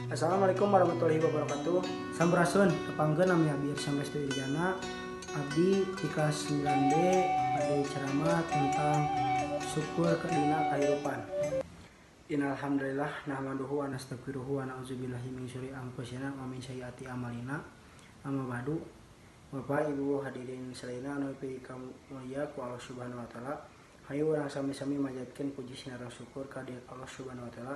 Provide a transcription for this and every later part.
Assalamualaikum warahmatullahi wabarakatuh. Sampurasun, tepangkeun nami abdi Irsa Restu Irjana. Abdi di kelas 9B pada ceramah tentang syukur dina kahirupan. Innalhamdulillah nahmaduhu wa nastaghfiruhu wa na'udzubillahi min syururi anfusina wa min sayyiati a'malina. Amma ba'du. Bapak Ibu hadirin sadayana anu mulia ku Allah Subhanahu wa taala. Hayu urang sami-sami manjatkeun puji sinareng syukur ka Allah Subhanahu wa taala.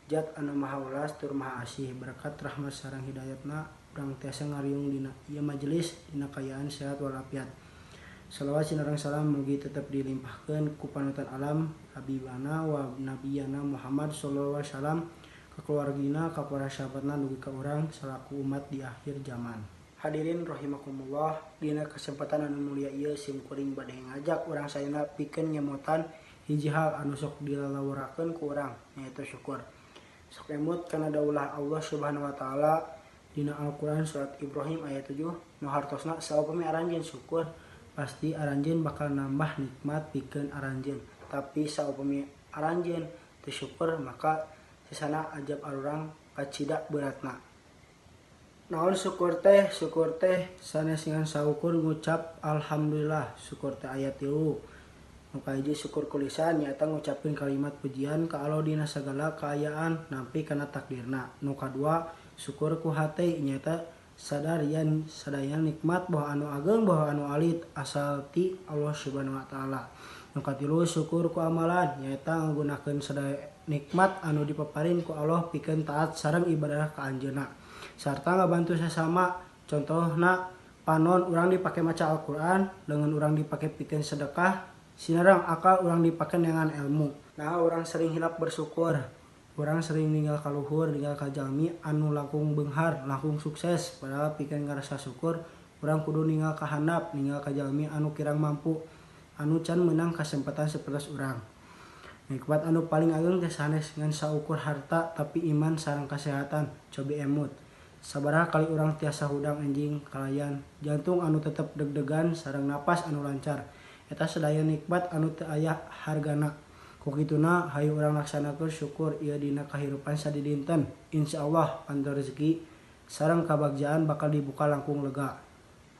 Zat anu maha welas tur maha asih, berkat rahmat sareng hidayatna urang tiasa ngariung dina ieu majelis dina kaayaan sehat walafiat. Salawat sinareng salam mugi tetep dilimpahkeun ku panutan alam habibana wa nabiyana Muhammad sallallahu alaihi wasallam ka keluargina ka para sahabatna dugi ka urang salaku umat di akhir zaman. Hadirin rahimakumullah, dina kesempatan anu mulia ieu sim kuring bade ngajak urang sadayana pikeun ngemutan hiji hal anu sok dilalawarakeun ku urang, nyaeta syukur. Sok emut kana daulah Allah Subhanahu wa taala dina Al-Qur'an surat Ibrahim ayat 7 nu hartosna saupami aranjeun syukur pasti aranjeun bakal nambah nikmat pikeun aranjeun, tapi saupami aranjeun teu syukur maka sesana ajab arurang kacida beratna. Naon syukur teh? Syukur teh sanes ngan saukur ngucap alhamdulillah. Syukur teh aya tilu. Nu kahiji syukur ku lisan nyaeta ngucapkeun kalimat pujian ka Allah dina sagala kaayaan nampi kana takdirna. Nu kadua syukur ku hate nyaeta sadar yen sadaya nikmat boh anu ageng boh anu alit asal ti Allah Subhanahu wa taala. Nu katilu syukur ku amalan nyaeta ngagunakeun sadaya nikmat anu dipaparin ku Allah pikeun taat sareng ibadah ka anjeunna sarta ngabantu sesama. Contohna panon urang dipake maca Al-Qur'an, leungeun urang dipake pikeun sedekah, sinareng akal urang dipake neangan ilmu. Nah, urang sering hilap bersyukur. Urang sering ninggal ka luhur, ninggal ka jalmi anu langkung beunghar, langkung sukses, padahal pikeun ngarasa syukur urang kudu ninggal ka handap, ninggal ka jalmi anu kirang mampu, anu can meunang kasempatan sapertos urang. Nikmat anu paling ageung teh sanes ngan saukur harta tapi iman sareng kasehatan. Cobi emut. Sabaraha kali urang tiasa hudang enjing kalayan jantung anu tetep deg-degan sareng napas anu lancar. Eta sadaya nikmat anu teu aya hargana. Ku kituna hayu urang laksanakeun syukur ieu dina kahirupan sadidinten. Insyaallah panto rezeki sareng kabagjaan bakal dibuka langkung lega.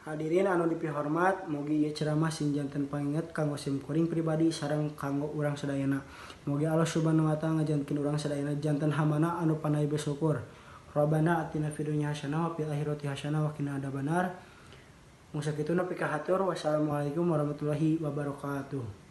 Hadirin anu dipihormat, mugi ieu ceramah sing janten panginget kanggo sim kuring pribadi sareng kanggo urang sadayana. Mugi Allah Subhanahu wa taala ngajantenkeun urang sadayana janten hambana anu panai bersyukur. Rabbana atina fid dunya hasanah wa fil akhirati hasanah wa qina adzabannar. Mung sakituna pikahatur. Wassalamualaikum warahmatullahi wabarakatuh.